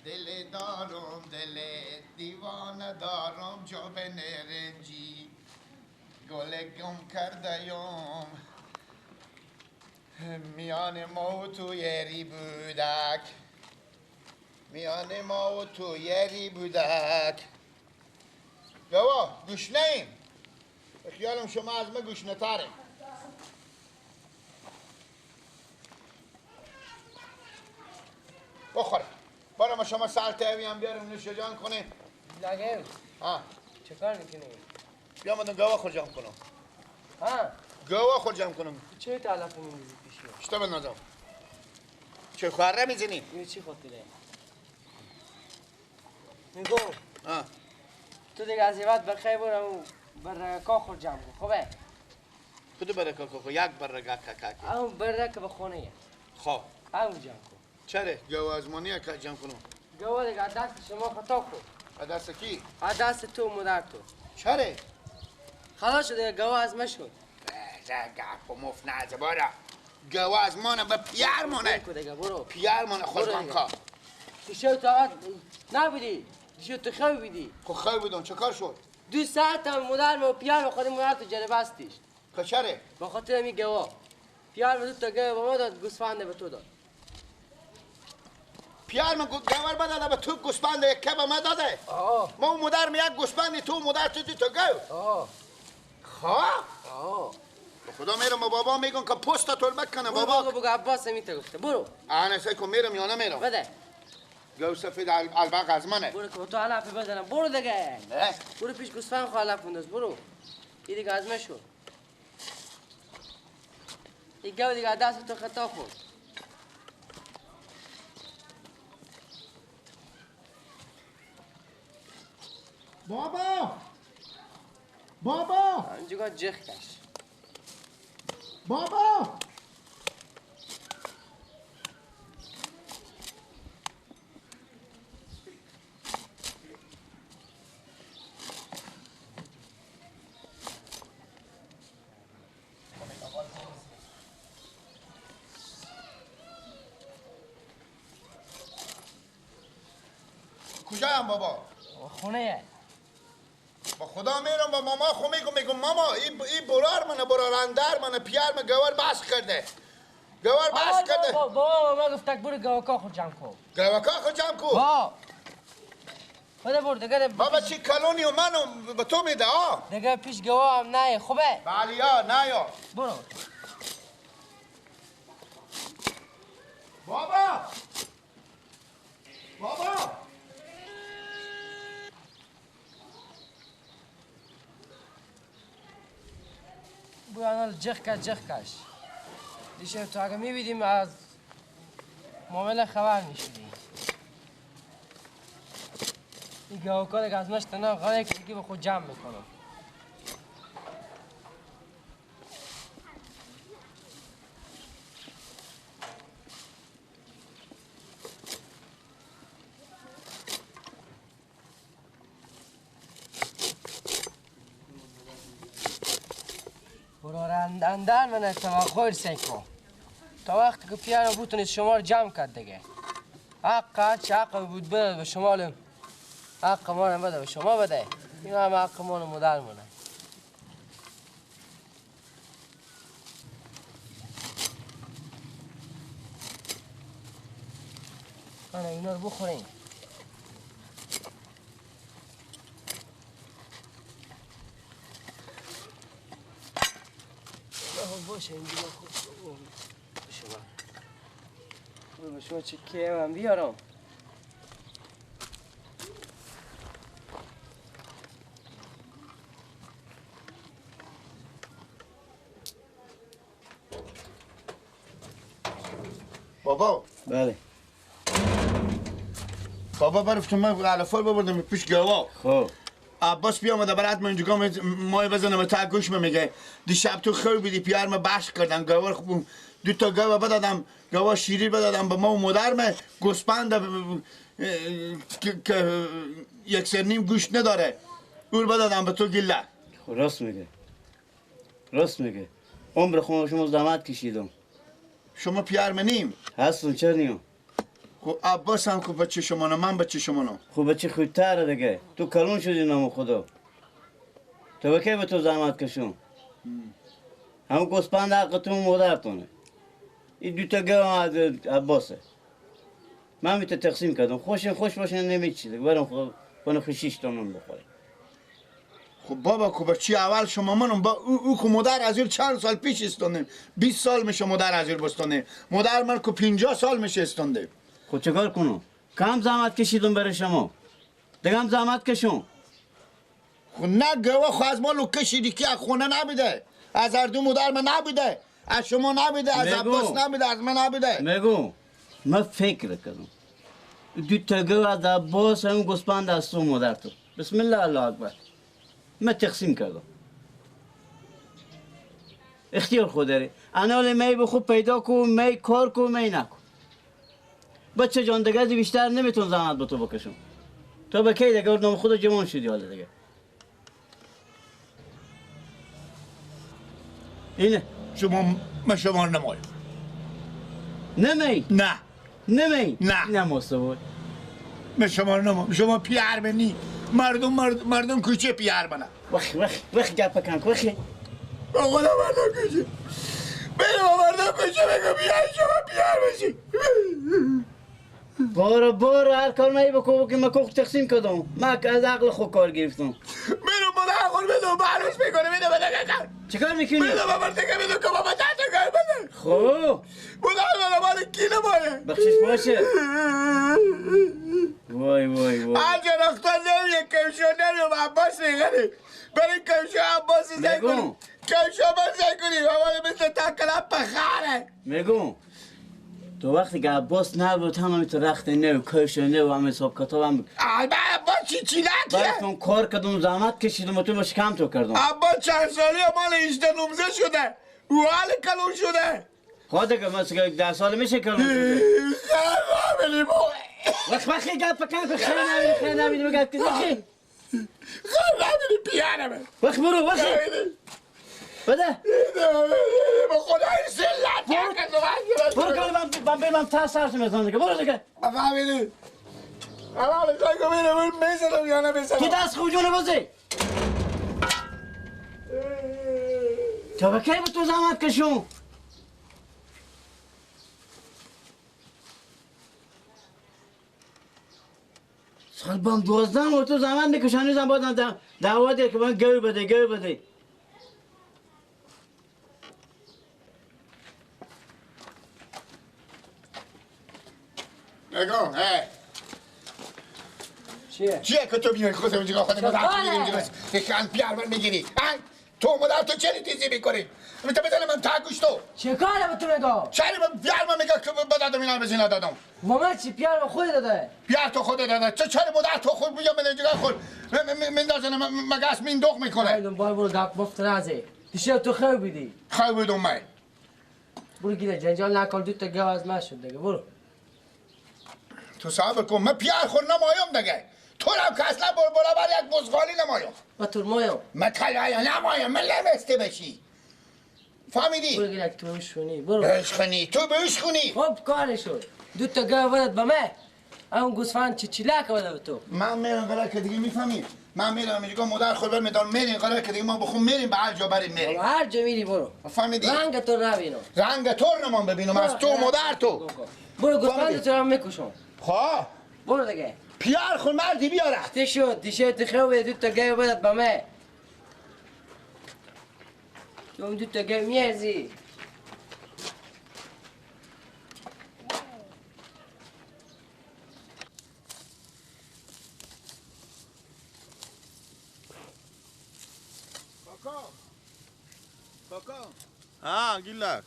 دل دارم دل دیوانه دارم جوب نرنجی گل گم کرده یم میان ما و تو یری بودک، میان ما و تو یری بودک. بابا گوشنه ایم، خیالم شما از ما گوشنه تره. بخور برای ما شما سالته هم بیارم نوش جان کنه. لگه ها چه کار میکنی؟ بیا مدن گاوا خور جمع کنم. ها گاوا خور جمع کنم. چه تلف می‌ریزی پیشی؟ چطور بندازم؟ چه خوره میزنی؟ این چی خاطره؟ میگم ها تو دیگه از این بخیر برو برکا خور جمع کن. خوبه؟ کدو برکا خو؟ یک برکا کاکا. اون برکا به خونه. خب اون جمع کن. چرا؟ گاوا از مانیه که جمع کنم. گاوا دیگه دست شما خطا کن. دست کی؟ دست تو مادر تو. چرا؟ خلاص شد گاوا از ما شد. گپ و مف نزه بارا. گاوا از مانه به پیار مانه. برو. پیار مانه خود کار. دیشب تو نبودی. دیشب تو خواب بودی. خب خواب بودم چه کار شد؟ 2 ساعت هم مادر ما پیار خود مادر تو جلوه بستیش. که چرا؟ به خاطر می گاوا. پیار به دو تا گاوا به ما داد، گوسفند به تو داد. پیار من گاور بداده به تو گوسفند یک به ما داده. ما مادر می یک گوسفند تو مادر تو دو تا گاو. خب؟ به خدا میرم با بابا میگم که پست تول بکنه بابا. بگو عباس میته گفته برو. انا سیکو میرم یا نمیرم؟ بده. گاو سفید الباق از منه. برو که تو علف بزنم برو دیگه. نه. برو پیش گوسفند خو علف بنداز برو. این دیگه از من شد. این گاو دیگه دست تو خطا خورد. بابا بابا اینجا جخ کش. بابا کجایم بابا؟ خونه. با خدا میرم با ماما خو میگم میگم ماما این برار منه برارندر منه پیار من گوار بس کرده. گوار بس کرده. بابا ما گفت برو گاوکا خود جمع کن. گاوکا خود جمع کن. با بده برو دیگه. بابا چی کلونی و منو به تو میده ها؟ دیگه پیش گوا هم نه خوبه؟ بله یا نه یا. برو. بابا بابا بو جخ کش جخ کش. دیشب تو اگه میبیدیم از معامله خبر میشدیم. این گاوکا دیگه از مشت نه غایه که دیگه به خود جمع میکنم. اندر من توقع سیکو تا وقتی که پیار بوتونید شما رو جمع کرد دیگه. حق هرچی حق بود بده به شما، حق ما رو بده به شما بده. این هم حق ما رو مادر مونه. من اینا رو بخوریم. باشه اینجا خوب شما برو شما چه که من بیارم. بابا بله بابا برفتم من علفال ببردم پیش گاوا. خب عباس بیامده برات من اینجا مای بزنم به تا گوش میگه دیشب تو خواب بودی پیار ما بحث کردن گاوا خوب دو تا گاوا بدادم گاوا شیری بدادم به ما و مادر گوسپند که یک سر نیم گوشت نداره اون بدادم به تو گله. راست میگه راست میگه. عمر خون شما زحمت کشیدم. شما پیار منیم هستون چرا نیم؟ خب عباس هم خب بچه شما نه، من بچه شما نه. خب بچه خودتره دیگه، تو کلون شدی نام خدا. تو بکی به تو زحمت کشون؟ همون گوسپند حقتون مادرتونه. این دو تا گوه از عباسه. من میتونم تقسیم کردم. خوشم خوش باشن نمیچی دیگه. برام خود کنه خوشیش تانون بخوره. خب بابا خب بچه اول شما منم با او که مادر از چند سال پیش استونده. 20 سال میشه مادر از بستونده. مادر من که 50 سال میشه استونده. خب چیکار کنم؟ کم زحمت کشیدم برای شما. دیگه هم زحمت کشون. خب نه گوه خو از ما لو کشیدی که از خونه نبیده. از هر دو مادر من نبیده. از شما نبیده، از عباس نبیده، از من نبیده. میگم من فکر کردم. دو تا گوه از عباس هم گوسپند از تو مادر تو. بسم الله الله اکبر. من تقسیم کردم. اختیار خود داری. انال می به خوب پیدا کو، می کار کو، می نکن. بچه جان دیگه بیشتر نمیتون زحمت به تو بکشم. تو به کی دیگه نام خدا جوان شدی حالا دیگه. اینه شما من شما نمایم. نمی؟ نه. نمی؟ نه. نماسته بود. من شما نمایم. شما پیار منی. مردم کوچه پیار منه. وخ وخ وخ گپ کن وخ. خدا مردم کوچه. برو مردم کوچه بگو بیای شما پیار بشی. برو برو هر کار می بکو که من کوخ تقسیم کردم. من از عقل خود کار گرفتم. برو مادر خود بده بروش میکنه بده بده. چیکار میکنی؟ بده بابا دیگه بده که بابا چه کار بده. خب مادر من مال کی نمایه؟ بخشش باشه. وای وای وای. آجا رختان نمیه کمشو نمیه عباس میگه. برای کمشو عباس زنگ کنی. کمشو عباس زنگ کنی. بابا مثل تاکلا پخاره. میگم تو وقتی که عباس نبود هم تو رخت نو کش نو هم حساب کتاب هم عباس چی نکیه؟ براتون کار کردم زحمت کشیدم و تو باش کم تو کردم. عباس چند سالی مال 18 نومزه شده. او حال کلون شده. خود که مثلا 10 سال میشه کلون شده. وقت وقت گپ کن خیر نبینی خیر نبینی بگم که خیر نبینی پیانمه. وقت برو وقت بده. به خدای زلت برو که من برم تا سرت میزنم دیگه. برو دیگه. فهمیدی؟ اول سایکو میره میزنم یا نه میزنم. تو دست خود جونه بازی. تو به کی به تو زحمت کشون؟ سال بام 12 و تو زحمت میکشن هنوزم بازم دعوا داره که من گو بده گو بده. نگاه هی چیه؟ چیه که تو میای خودم اینجا خودم مدار میگیری اینجا خان پیار من میگیری؟ تو مدار تو چه تیزی میکنی؟ تو بزنم من تا گوش تو چه کاره به تو میگم؟ چرا من پیار من میگه که بدادم اینا بزنم دادم. ما چی پیار خود داده؟ پیار تو خود داده. تو چرا مدار تو خود میگم من اینجا خود میندازم مگس میندوخ میکنه. بار برو گپ مفت نزی. دیشب تو خیر بودی. خیر بودم من. برو گیره جنجال نکن دو تا گاو از من شد دیگه برو. تو صبر کن من پیار خود نمایم دیگه. تو هم که اصلا برابر یک بزغالی نمایم. ما تو مایم. من طلای نمایم من لمسته بشی. فهمیدی؟ برو گیره تو بهش خونی برو. بهش خونی تو بهش خونی. خب کاری شد. دو تا گاو ولد به من. اون گوسفند چی چیلک بده به تو. من میرم قرار که دیگه میفهمی. من میرم اینجا مادر خود برمیدارم میریم قرار که دیگه ما بخون میریم به هر جا بریم میریم. هر جا میری برو. فهمیدی؟ رنگ تو نبینم. رنگ تو نمان ببینم از تو مادر تو. برو گوسفند تو رو میکشم. خب برو دیگه. پیار خون مردی بیاره. چی شد؟ دیشب تو خواب دو تا گاو بدت به من. تو دو تا گاو میارزی. کاکا کاکا ها گیلک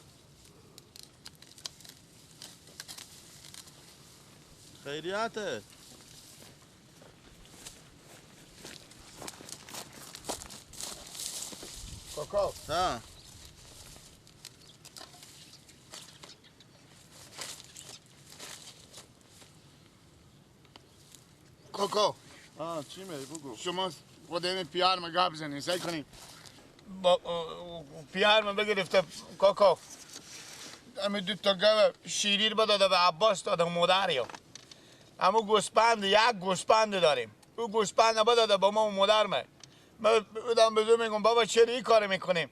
خیریته. کاکا ها کاکا ها چی میگی بگو. شما خودم پیار ما گپ زنی سعی کنی با پیار ما بگرفته کاکا. همین دو تا گاو شیریر بداده به عباس داده مادریا. همون گوسپند یک گوسپند داریم. او گوسپند بداده با ما و مادرمه. من بودم به میگم بابا چرا این کار میکنیم؟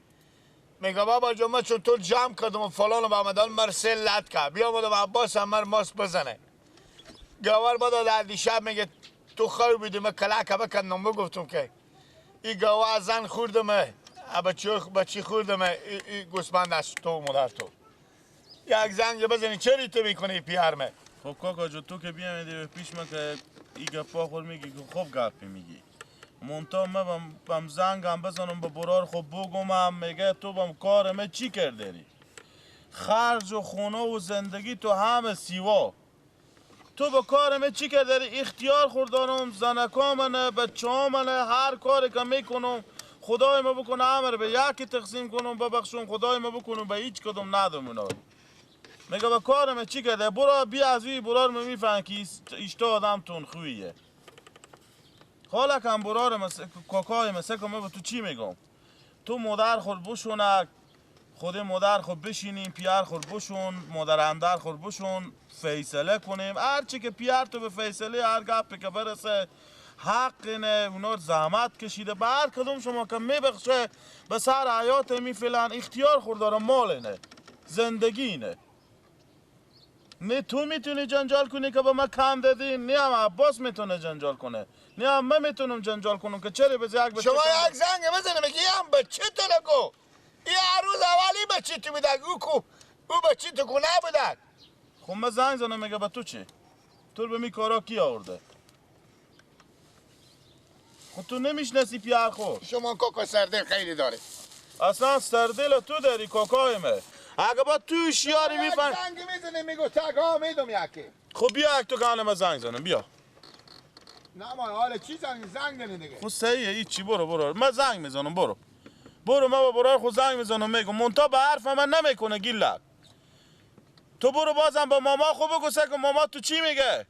میگه بابا جون من چون تو جمع کردم و فلان و بامدان مر سه لط کرد. بیا بودم عباس هم مر ماست بزنه. گاور بدا دیشب میگه تو خواهی بودی من کلکه بکندم بگفتم که این گاوه زن خوردمه بچه خوردمه این گوسپند از تو مادر تو. یک زنگ بزنی چرا تو میکنی پیرمه؟ خب کاکا جو تو که بیامیدی به پیش من که این گپا خور میگی که خوب گپی میگی. مونتا من بم زنگم بزنم به برار خب بگم میگه تو بم کار من چی کردی؟ خرج و خونه و زندگی تو همه سیوا. تو با کار من چی کردی؟ اختیار خوردانم زنکا منه بچه ها منه هر کاری که میکنم خدای ما بکنه همه رو به یکی تقسیم کنم ببخشم خدای ما بکنم به هیچ کدوم ندم اونا. میگه با کار من چی کرده؟ برو بیا از وی برار من میفهم که ایشتا آدم تونخویه. حالا کم برار مثل کاکای مثل که من به تو چی میگم؟ تو مادر خود بشونک خود مادر خود بشینیم پیار خود بشون مادر اندر خود بشون فیصله کنیم هرچی که پیار تو به فیصله هر گپی که برسه حق اینه اونا زحمت کشیده به هر کدوم شما که میبخشه به سر حیات می فعلا اختیار خود داره مال اینه زندگی اینه. نه تو میتونی جنجال کنی که به من کم دادی نه هم عباس میتونه جنجال کنه نه هم من میتونم جنجال کنم که چرا به یک بچه شما یک زنگ بزنه میگی هم بچه تو نگو این هر روز اولی بچه تو بودک او کو او بچه تو کو نبودک. خب من زنگ زنم میگه به تو چی؟ تو به می کارا کی آورده؟ خب تو نمیشناسی پیار خور. شما کاکا سردل خیلی داره. اصلا سردل تو داری کاکای من. اگه با تو شیاری میفهم زنگ میزنه میگو تک ها میدم یکی. خب بیا یک تو گانه من زنگ زنم بیا. نه ما حالا چی زنگ زنگ دیگه. خب صحیحه هیچی برو برو من زنگ میزنم برو. برو من با برار خود زنگ میزنم میگم مونتا به حرف من نمیکنه گیلک. تو برو بازم با ماما خود بگو سکن ماما تو چی میگه؟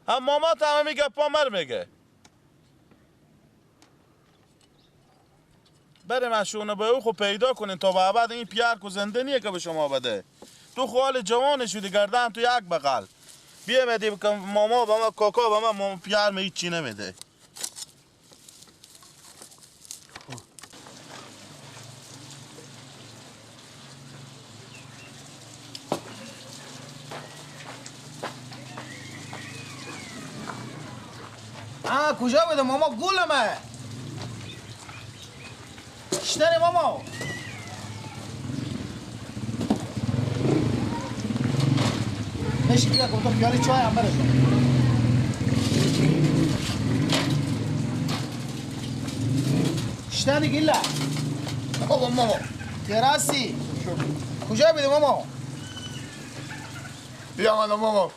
هم ماما تو همه میگه پامر میگه. بره مشونه به او خود پیدا کنین تا به ابد این پیار کو زنده نیه که به شما بده. تو خو جوان شدی گردن تو یک بغل. بیا مدی که ماما به ما کاکا به ما پیار می هیچی نمیده. کجا بوده ماما گولمه شتنی ماما نشی دیگه گفتم پیاله چای هم برسون شتنی گیله بابا ماما تراسی کجا بوده ماما بیا ماما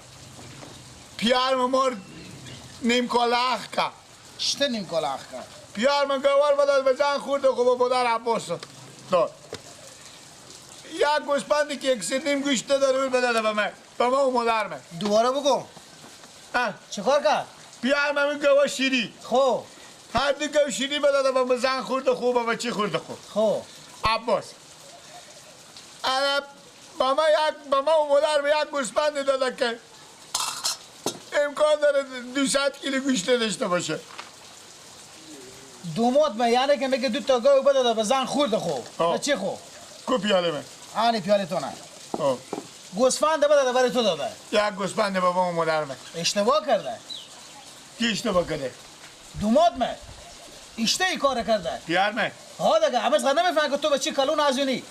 پیار ماما نیم کلاخ کا چته نیم کلاخ کا پیار من گوار بداد به زن خورد و خب پدر عباس داد یک گوسپندی که یک سه نیم گوشت داره اون بداده به من به ما و مادر من دوباره بگو چیکار کرد پیار من گوار شیری خب هر دو گوار شیری بداده به زن خورد و خوب و چی خورد خوب خب عباس با ما یک با ما و مادر یک گوسپند داده که امکان داره 200 کیلو گوشت داشته باشه. دومات من یعنی که میگه دو تا گاو بده به زن خورد خو. به چی خو؟ کو پیاله من. آنی پیاله تو نه. گوسفند بده برای تو داده. یک گوسفند بابا و مادر من. اشتباه کرده. کی اشتباه کرده؟ دومات من. اشته کار کرده. پیار من. ها دیگه همش نمیفهمه که تو به چی کلون ازونی.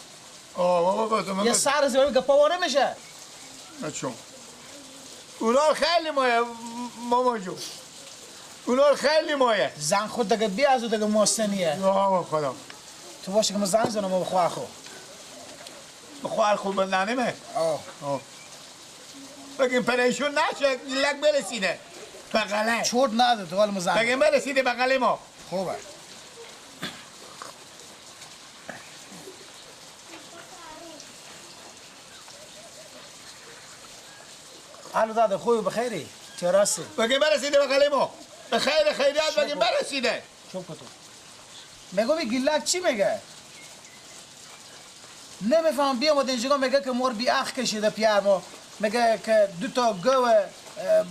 آه بابا تو من یه سر زیبایی گپا نمیشه. نه اونا خیلی مایه ماما جو اونا خیلی مایه زن خود دیگه بیا از دیگه ماستنیه آه خدا تو باشه که من زنگ زنم با خواهر خو خواهر خو بزنیمه آه بگیم پریشون نشه لک برسیده بغله چورت نده تو حال مزنگ بگیم برسیده بغله ما خوبه الو داده خوبی بخیری چرا هستی؟ بگیم برسیده بغله ما به خیر خیریت بگیم برسیده چوب کتو میگم این گیلک چی میگه؟ نمیفهم بیام اینجا میگه که مور بی اخ کشیده پیار ما میگه که دو تا گو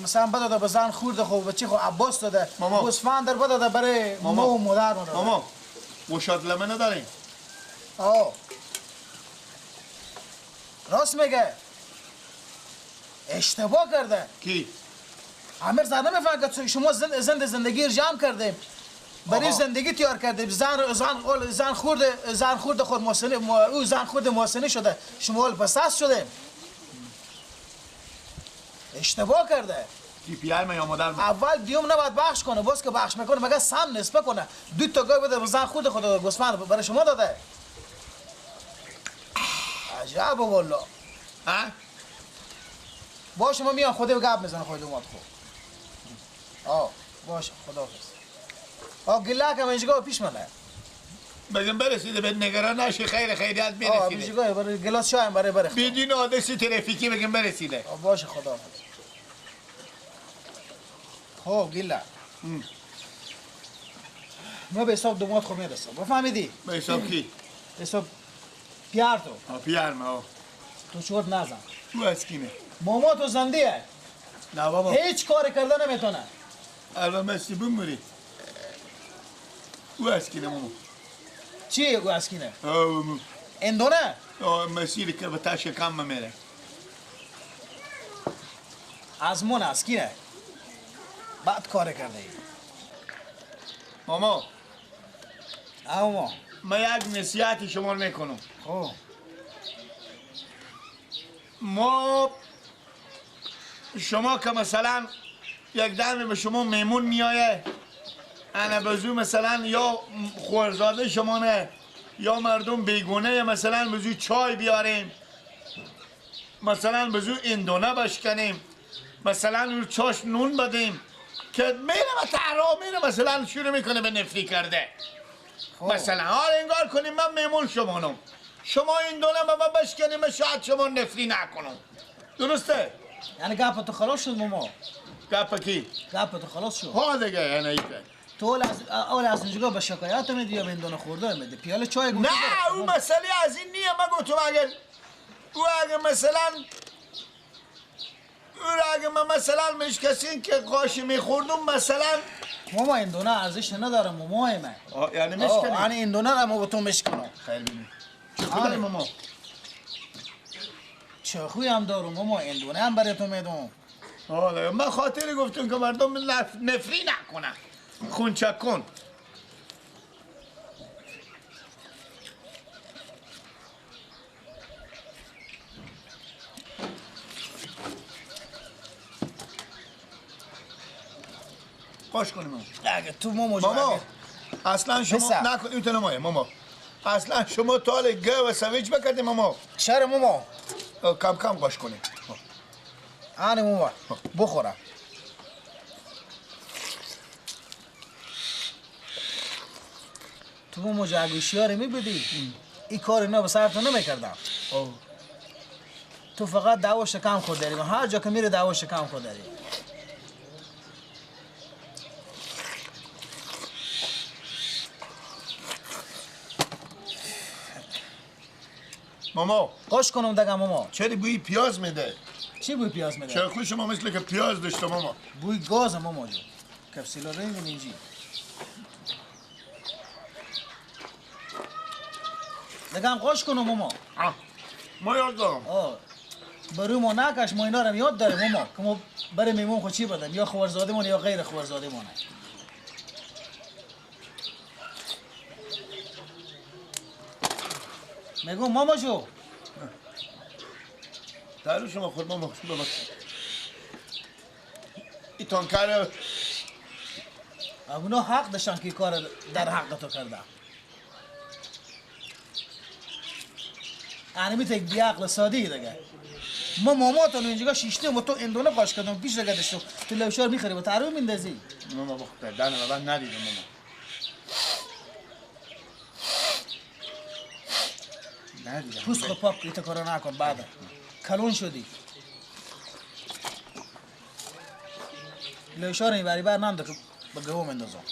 مثلا بداده به زن خورده خو بچه خو عباس داده گوسفند در بداده برای ما و مادر ما داده. ماما گشاد لمه نداریم. آه راست میگه، اشتباه کرده. کی؟ امیر زن نمیفهمه که شما زند زندگی رو جمع کردیم، برای زندگی تیار کردیم. زن خورده، زن خورده خود محسنی، او زن خورده محسنی شده، شما حال پسست شده. اشتباه کرده. کی پیار من یا مادر من؟ اول دیوم نباید بخش کنه، باز که بخش میکنه مگه سم نسبه کنه. دو تا گاو بده زن خورده خود گوسفند برای شما داده. عجب والله. ها؟ باشه ما میام خودم گپ میزنه خود اومد خو. آه باشه خداحافظ. آه گله کم اینجا پیش منه. بگم برسیده به نگران نشی، خیر خیریت میرسیده. آه اینجا برای گلاس چای برای برخ. بدون آدرس ترافیکی بگم برسیده. آه باشه خداحافظ. خب گله. ما به حساب دومات خو میرسم. بفهمیدی؟ به حساب کی؟ به حساب پیار تو. آه پیار ما. تو چورت نزن. تو از کینه؟ ماما تو زندیه. نه بابا. هیچ کار کرده نمیتونه. الان مسی بمیری. او از کینه ماما؟ چیه او از کینه؟ آه اندونه؟ آه مسیری که به تاش کم میره. از من از کینه؟ بعد کار کرده ای. ماما. آه ما یک نصیحتی شما میکنم. خب ما شما که مثلا یک دمی به شما میمون میایه، انا بزو مثلا یا خورزاده شما نه یا مردم بیگونه، مثلا بزو چای بیاریم، مثلا بزو اندونه بشکنیم، مثلا چاش نون بدیم که میره و تهرا میره مثلا شروع میکنه به نفری کرده. مثلا حال انگار کنیم من میمون شمانم، شما این دونه به من بشکنیم شاید شما نفری نکنم. درسته؟ یعنی گپ تو خلاص شد ماما. گپ کی؟ گپ تو خلاص شد. ها دیگه یعنی ایته. تو اول از اینجا به شکایت میدی یا به این دونه خورده میدی؟ پیاله چای گفتی؟ نه اون مسئله از این نیه. من گفتم اگر او اگه مثلا او اگه من مثلا مشکسین که قاشی میخوردم مثلا ماما این دونه ارزش نداره مامای من. یعنی مشکنی؟ یعنی این دونه رو ما به تو مشکنم. خیر بینی. چه خودی ماما؟ چه خوی هم دارم ماما، این دونه هم برای تو میدم. آره من خاطر گفتم که مردم نفری نکنن. خونچک کن. باش کنیم ماما. اگه تو ماما ماما اصلا شما نکن این تو ماما. اصلا شما تال گه و سویج بکردی ماما. چرا ماما؟ کم کم قاش کنیم. آنه ماما بخورم. تو ماما جاگوشیاره میبودی این کار اینا به سر تو نمیکردم. تو فقط دعوا شکم خود داری، هر جا که میره دعوا شکم خود داری. ماما قاش کنم دیگه ماما. چرا بوی پیاز میده؟ چی بوی پیاز میده؟ چرا خوش ما مثل که پیاز داشته ماما. بوی گاز ماما جو. کپسیلا رنگ اینجی. دیگه هم قاش کنم ماما. ما یاد دارم. آه برای ما نکش، ما اینا رو یاد داریم ماما که ما برای میمون خود چی بدم، یا خورزاده مون یا غیر خورزاده مونه. میگم ماما جو دارو شما خود ماما ببخش. این تانکر اونا حق داشتن که کار در حق تو کرده. یعنی میتونی یک بیعقل ساده دیگه. ما ماماتون اینجا شیشتیم و تو اندونه قاش کردم پیش دیگه داشتم تو لوشار میخری و تعریف میندازی. ماما بخواه دنه من ندیدم ماما. ندیدم. پوست خود پاک ایتا کارو نکن بعد کلون شدی. لوشار میبری بر ننده که به گهو میندازم.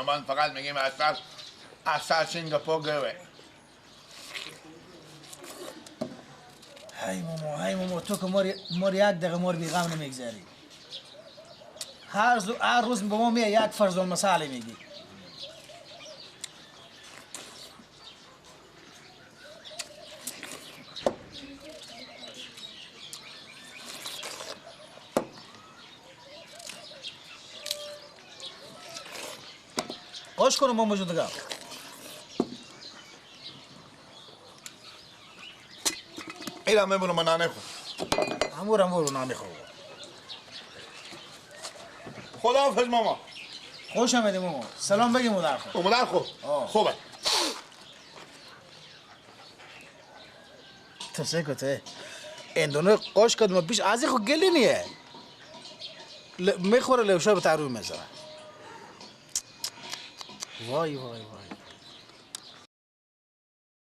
من فقط میگیم اصل سنگاپور گوه. هی ماما هی ماما، تو که مار یک دقیقه مار بیغم نمیگذری. هر روز به ما میای یک فرض المثال میگی. قاش کنم ماما جون دیگه. ایرم میبونم من نانه خو. امور نانه خو. خدا حافظ ماما. خوش آمدی ماما. سلام بگی مادر خو. مادر خو. خوبه. تو سکوته. این دونه قاش کد ما پیش از خو گلی نیه. میخوره لوشا به تروی میزنه. وای وای وای.